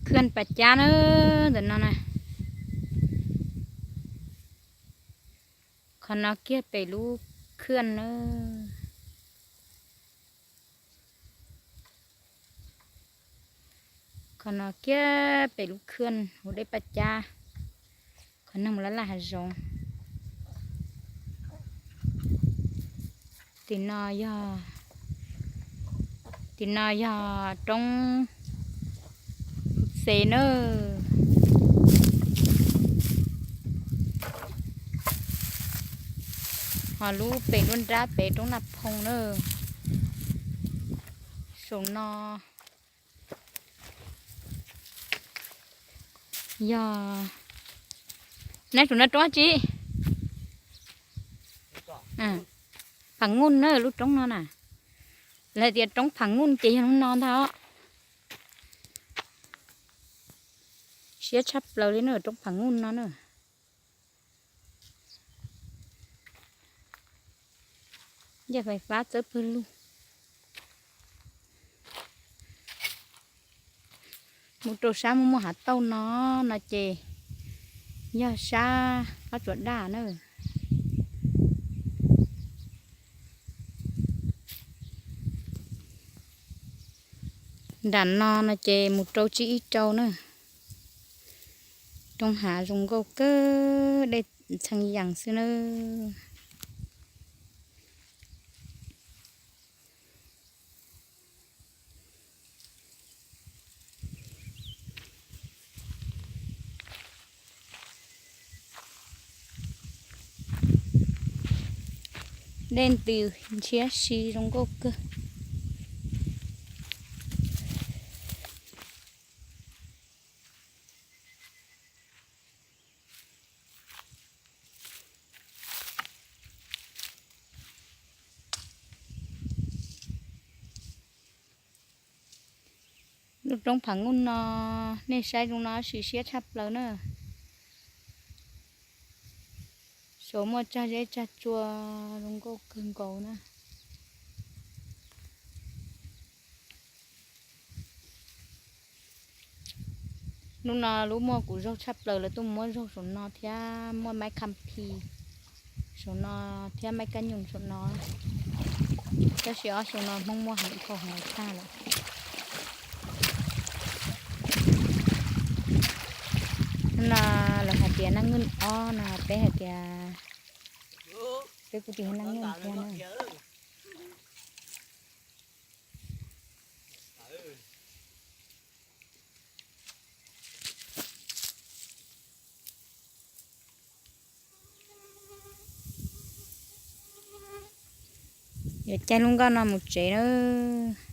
Khwj pas cab na, ntawm no na. Qhov no kiag pem lub khwj na. Qhov no kiag pem lub khwj hauv dej pas cab, qhov neeg mus laj laj hav zoov. Tim no yog, tim no yog roob Phuv Xes na. Ho lub pem nruab nrab pem roob Naj Phoo na. Saum no yog, neb saum no roob dab tsi? Pham Nuj na, lub roob no na. Lawv tias roob Pham Nuj ces yog lub no ntag os. Siab tshaj plaws li na, roob Pham Nuj no na. Yaj fais fab txawb pawg lug. Mus rau sab muaj muaj hav tauj no, no ces yog sab qab tsuas daj na. Nram no no ces mus rau tsib ib rau na. Roob hav zoo nkauj kawg, dej txheej yees xwb na. Dej ntws ntshiab si zoo nkauj kawg. Lub roob Pham Nuj no, nej saib zoo no sis siab tshaj plaws na. Saum muaj tsag zeb tsag tsua zoo nkauj kawg nkaus na. Hnub no lub muaj kuv zaug tshaj plaws, lawv tuaj muab zaug saum no thiab muaj maib kham phi saum no thiab maib kab nyoos saum no. Tab sis ob xyoo no Hmoob muaj heev dhau heev tshaj lawm. Hnub no lawv hais tias naj nkwj ob no, peb hais tias, peb kuj tias naj nkwj thiab na. Yuav caij lub nkoj no mus tsev nawb.